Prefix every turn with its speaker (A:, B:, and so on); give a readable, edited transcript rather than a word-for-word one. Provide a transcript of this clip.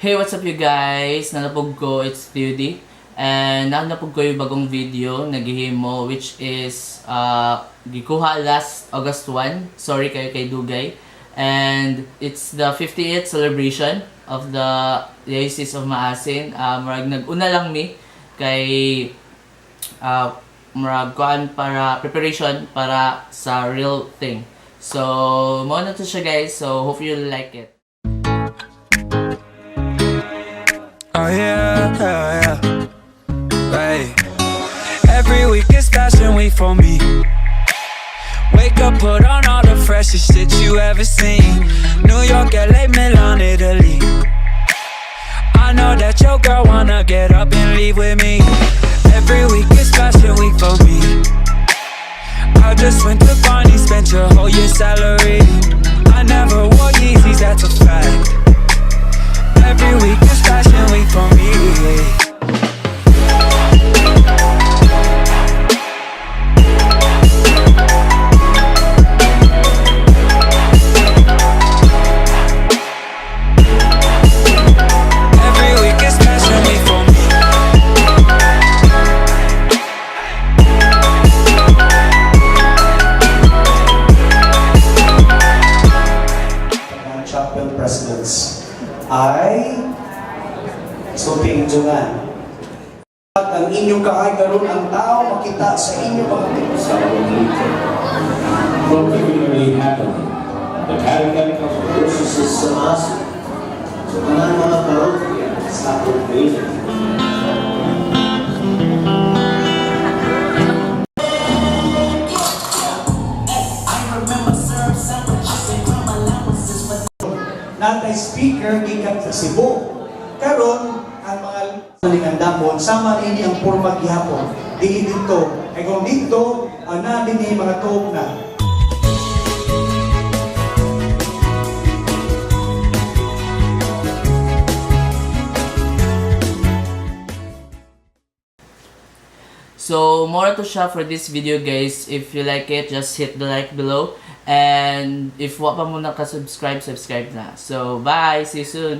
A: Hey, what's up, you guys? Naa na pud ko, it's Theody. And naa na pud ko yung bagong video na gihimo, which is gikuha last August 1. Sorry kaayo kay dugay. And it's the 58th celebration of the Diocese of Maasin. Murag nag-una lang mi kay murag kuan para preparation para sa real thing. So, mao na to siya, guys. So, hope you like it.
B: Oh yeah. Hey. Every week is fashion week for me. Wake up, put on all the freshest shit you ever seen. New York, LA, Milan, Italy. I know that your girl wanna get up and leave with me. Every week is fashion week for me. I just went to Barney, spent your whole year's salary. I never wore Yeezys, that's a fact. Every week is fashion week for me. Every week is fashion week for me.
C: Ang chapel presidents ay sulti injungan. At ang inyong kaay karon ang tao makita sa inyong mga
D: Particularly happening, the catechetical
E: Diocese sa Maasin. So, kanang mga parokya sa atong bayan.
C: Naa tay speaker gikan sa Cebu. Karon ang mga lingandamon sama ini ang porma gihapon. Dili dito. Kay kung dito, ang naa dinhi mga tuog na.
A: So, mao to siya for this video, guys. If you like it, just hit the like below. And if wa pa mo naka-subscribe, subscribe na. So, bye! See you soon!